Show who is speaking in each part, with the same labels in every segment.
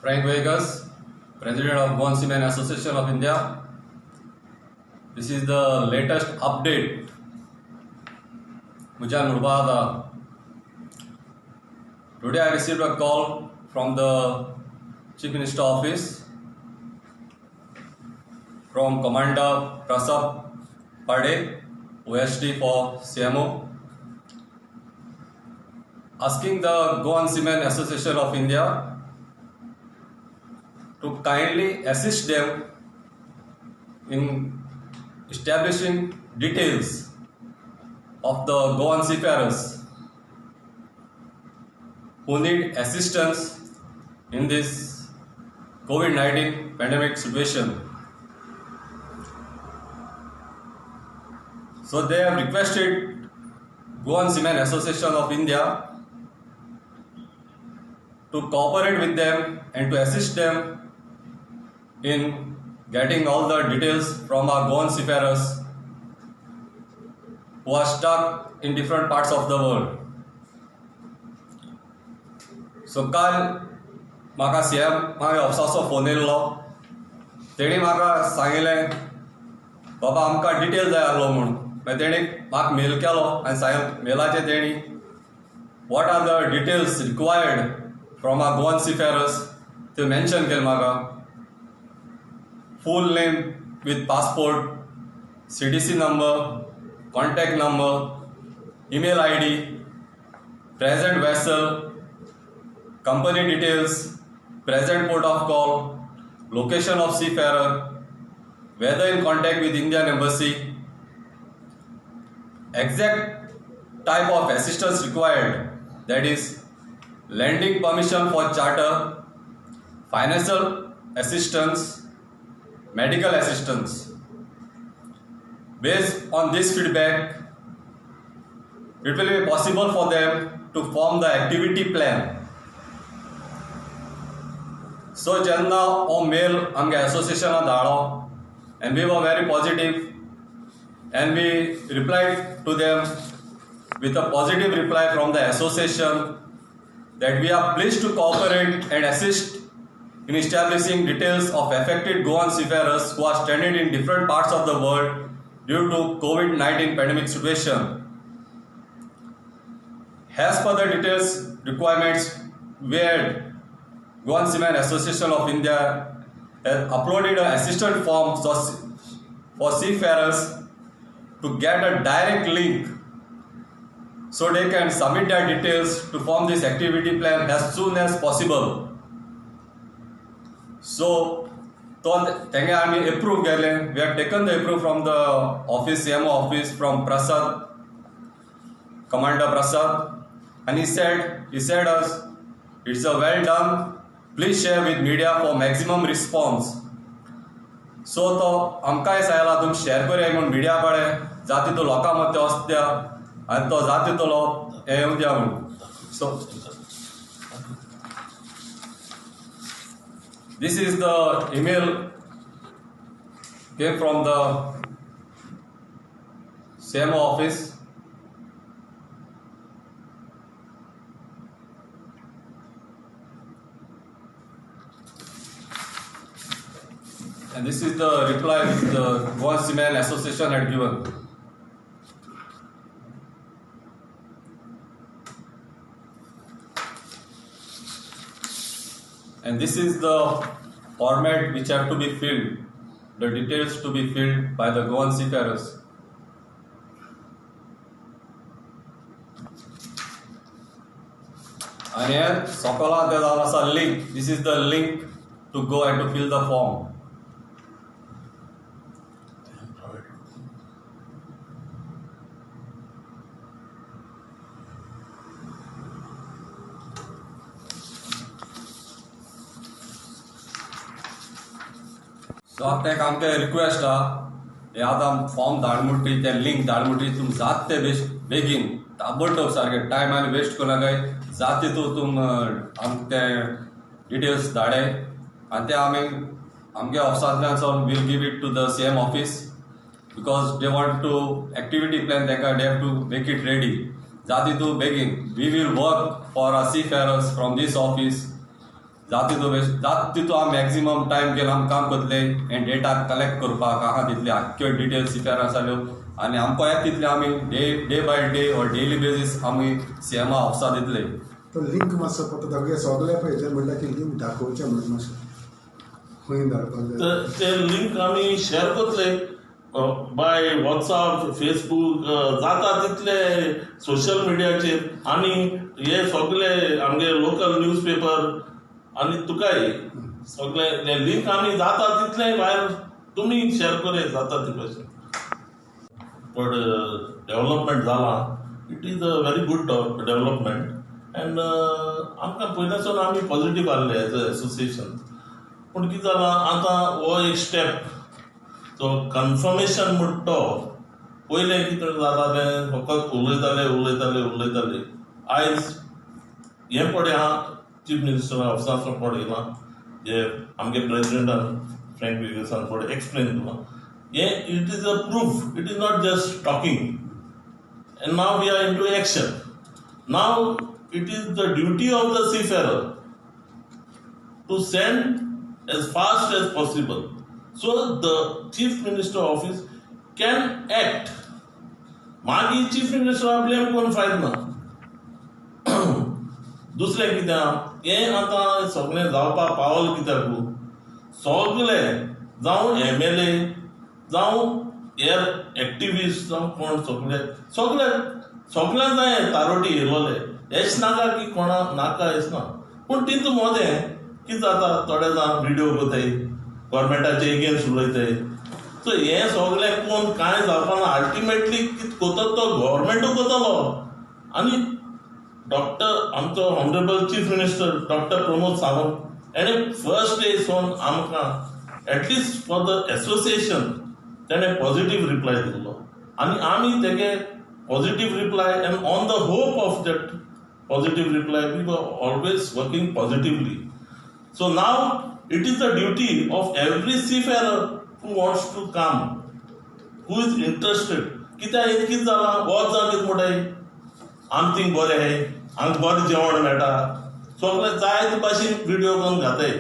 Speaker 1: Frank Viegas, President of Goan Seamen Association of India. This is the latest update. म्हज्यान म्हणपा जाता, today I received a call from the Chief Minister office, from Commander Prasad Pade, OSD for CMO, asking the Goan Seamen Association of India to kindly assist them in establishing details of the Goan seafarers who need assistance in this COVID-19 pandemic situation. So they have requested Goan Seamen Association of India to cooperate with them and to assist them in getting all the details from our Goan seafarers who are stuck in different parts of the world. So काल म्हाका C M म्हाका ऑफिसाचो phone येयल्लो, तेणी म्हाका सांगिल्लें बाबा आमकां detail जाय आहलो म्हूण. मागीर तेणी म्हाका मेल केलो आनी सांग मेलाचेर तेणी what are the details required from our Goan seafarers त्यो मेन्शन केलें म्हाका. Full name with passport, CDC number, contact number, email ID, present vessel, company details, present port of call, location of seafarer, whether in contact with Indian Embassy, exact type of assistance required, that is landing permission for charter, financial assistance, medical assistance. Based on this feedback, it will be possible for them to form the activity plan. So जेन्ना हो mail आमगे एसोसिएशनाक धाडलो and we were very positive and we replied to them with a positive reply from the association that we are pleased to cooperate and assist in establishing details of affected Goan seafarers who are stranded in different parts of the world due to COVID-19 pandemic situation. As per the details requirements, we had Goan Seamen Association of India has uploaded an assistant form for seafarers to get a direct link so they can submit their details to form this activity plan as soon as possible. So, तो तेंगे आमी approve केलें. We have taken the approve from the office, CMO office, from Prasad, Commander Prasad, and he said us, it's a well done, please share with media for maximum response. So तो आमकांय सांगला तुमी share करया म्हूण media कडेन, जाता तितू लोकां मदें वचत्या आनी तो जाता तितलो हें येवं दिया म्हूण. So this is the email came from the CMO office. And this is the reply which the Goan Seamen Association had given. And this is the format which have to be filled, the details to be filled by the Goan seafarers. And here, Sokola, there is also a link. This is the link to go and to fill the form. So आतां एक आमचें request आहा, हे आतां form धाड म्हणटी तें link धाड म्हणटी तुमी जात ते बेगीन ताबडतोब सारकें टायम आनी वेस्ट करनाकाय, जात तितून तुम आमकां तें डिटेल्स धाडे आनी ते आमी आमगे ऑफिसांतल्यान सावन we'll give it to the CM office because they want to activity plan तांकां they have to make it ready. जात तितून बेगीन we will work for our seafarers from this office. जात तितू जात तितू आमी मॅक्झिमम टायम घेवन आमी काम करतले हें डेटा कलेक्ट करपाक आहा तितले आख्ख्यो डिटेल्स सी आसाल्यो आनी आमकां येता तितले आमी day by day or daily basis आमी सी एमा ऑफिसा दितले.
Speaker 2: तो लिंक मातसो फक्त दाखोवया सगळे पळयतले म्हणटा की लिंक दाखोवचें म्हणून मातशें खंय धाडपाक जाय.
Speaker 3: तर ते लिंक आमी शेअर करतले बाय वॉट्सअप, फेसबूक, जाता तितले सोशल मिडियाचेर आनी हे सगळे आमगे लोकल न्यूज पेपर आनी तुकाय सगळे हे लिंक आमी जाता तितले भायर तुमी शेअर करे जाता ते भशेन. पण डेव्हलपमेंट जाला, it is a very good development and आमकां पयल्यासून आमी पॉझिटीव आहले एज अ एसोसिएशन. पूण कितें जालां, आतां हो एक स्टेप तो कन्फर्मेशन म्हणटा तो पयलें कितें जाता तें फकत उलयताले उलयताले उलयताले. आयज हें पळय आहा, चीफ मिनिस्टर ऑफिसांतलो पळयलां जे आमगे प्रेजिडेंटान फ्रँक व्हिएगासान पळय एक्सप्लेन केलां हें, it is a proof, it is not just talking and now we are into action. Now it is the duty of the seafarer to send as fast as possible so the Chief Minister office can act. मागीर chief minister blame करून फायद ना. दुसरें कितें आहा, हें आतां सगळें जावपाक पावल कित्याक, सगळे जावं एमएलए जावं हेर एक्टिविस्ट जावं कोण, सगळे सगळे सगळ्यांक जाय तारोटी येयलोले. हेच नाका की कोणा नाका हेच ना, पूण तितू मदें कितें जाता, थोडे जाण व्हिडियो करताय, गव्हर्मेंटाचे एगेन्स्ट उलयताय. सो हें सगळें कोण कांय जावपा ना. अल्टिमेटली कितें करता तो गव्हर्मेंटूय करतलो. आनी डॉक्टर आमचो honourable chief minister doctor Pramod Sawant हेणें फर्स्ट डे सोन आमकां at least for the association तेणें पॉझिटीव रिप्लाय दिल्लो आनी आमी तेगे positive reply and on the hope of that positive reply we were always working positively. So now it is the duty of every seafarer who wants to come, who is interested. कित्याक हें कितें जालां, वच जावन कितें म्हणटाय, आम thing बरें आहाय, हांगा बरें जेवण मेळटा, सगळें जायते भाशेन विडियो करून घाताय.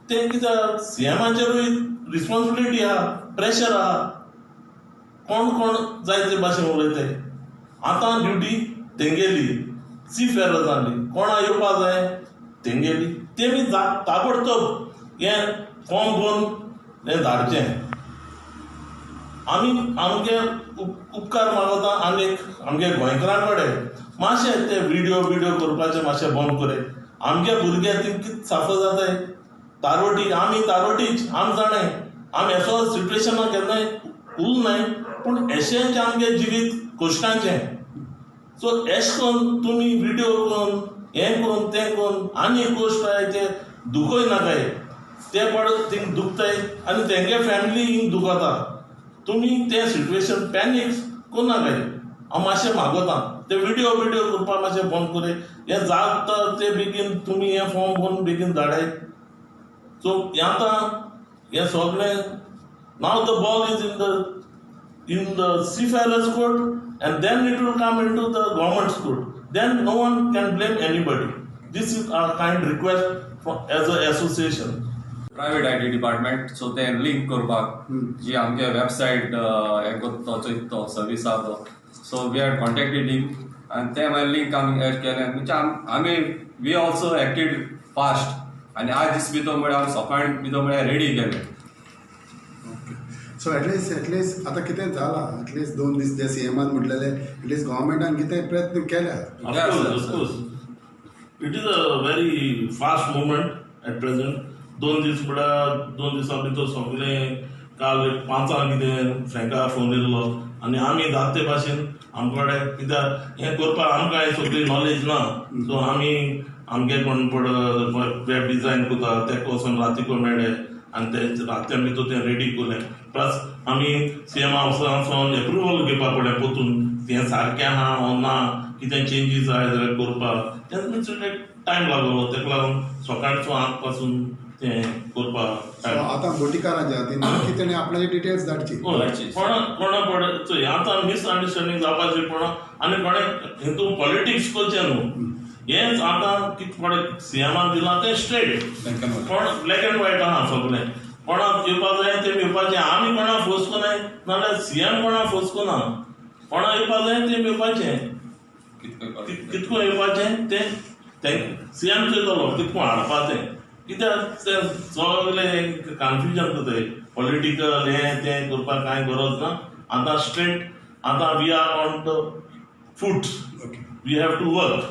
Speaker 3: तें कित्याक सीएमाचेरूय रिस्पॉन्सिबिलिटी आहा, प्रेशर आहा, कोण कोण जायते भाशेन उलयताय. आतां ड्युटी तेंगेली सी फेरर्सांली, कोणा येवपा जाय तेंगेली, तेमी ताबडतोब हें फॉर्म भरून हें धाडचें. आमी आमगे उपकार मागता आनी आमगे गोंयकारां कडेन मातशें ते विडियो विडियो करपाचें मातशें बंद करे. आमगे भुरगे ती कितें साफर जाताय तारवटी, आमी तारवटीच आमी जाणाय, आमी असो सिट्युएशनाक केन्नाय उरनाय, पूण एशेंच आमगे जिवीत कश्टांचें. सो एश करून तुमी विडियो करून हें करून तें करून आनी कश्ट आहाय ते दुखय नाकाय. ते पड थिंग दुखताय आनी तेंगे फॅमिली हिंग दुखता. तुमी तें सिट्युएशन पॅनीक करनाकाय. हांव मातशें मागोता, ते विडियो विडियो करपाक मातशें बंद करे. हें जाता ते बेगीन तुमी हें फॉर्म भरून बेगीन धाडाय. सो हें आतां हें सगळें now the ball is in the seafarers court and then it will come into the government's court. Then no one can blame anybody. This is our kind request as an association.
Speaker 1: Private IT department, so ते link करपाक जी आमगे website हें करता तो तो service आहा तो, so we had contacted him आनी ते मागीर लिंक आमी एड केलें. म्हणजे आमी we also acted fast आनी आज दीस भितर म्हळ्यार आमी सकाळी भितर म्हळ्यार रेडी केलें.
Speaker 2: Okay, so at least आतां कितें जालां, एटलिस्ट 2 दीस जे सीएमान म्हटलेले, एटलिस्ट गव्हर्मेंटान कितें प्रयत्न केल्या.
Speaker 3: Of
Speaker 1: Yes,
Speaker 3: course,
Speaker 1: sir,
Speaker 3: of
Speaker 1: sir.
Speaker 3: course. It is a very fast movement at present. 2 दीस म्हळ्यार 2 दिसां भितर सगळें. काल एक 5 कितें फ्रँका फोन येयल्लो आनी आमी जाते भाशेन आमकडे, कित्याक हें करपाक आमकां हें सगळी नॉलेज ना. सो आमी आमगे कोण पड वेब डिजायन करता तेका वचोन रातीको मेळ्ळे आनी ते राती आमी तें रेडी केलें. प्लस आमी सीएम हावसान वचोन एप्रुवल घेवपा पडलें परतून, तें सारकें आहा वो ना, कितें चेंजीस आहाय जाल्यार करपाक. तें मीन्स टायम लागलो. तेका लागून सकाळचो आठ पासून तें करपाक
Speaker 2: सो
Speaker 3: टायम.
Speaker 2: आतां बोटीकारांच्या हातीन की तेणी आपणाची डिटेल्स धाडची.
Speaker 3: हय, कोणा कोणा पड चोय, आतां मिसअंडरस्टँडींग जावपाचें कोणा आनी कोणे हितून पॉलिटिक्स करचें न्हू. हेंच आतां कितें पळय सीएमान दिलां तें स्ट्रेट. कोण ब्लॅक एंड व्हायट आहा सगळें. कोणाक येवपा जाय तें येवपाचें. आमी कोणाक फोर्स कोनाय, नाल्यार सीएम कोणाक फोर्स कोना. कोणाक येवपा जाय तें येवपाचें, कितको येवपाचें तें तें सीएम चोयतलो कितको हाडपा तें. कित्याक तें सगळें कन्फ्युजन जाताय, पॉलिटिकल हें तें करपाक कांय गरज ना. आतां स्ट्रेट, आतां we are on the foot. We have to work.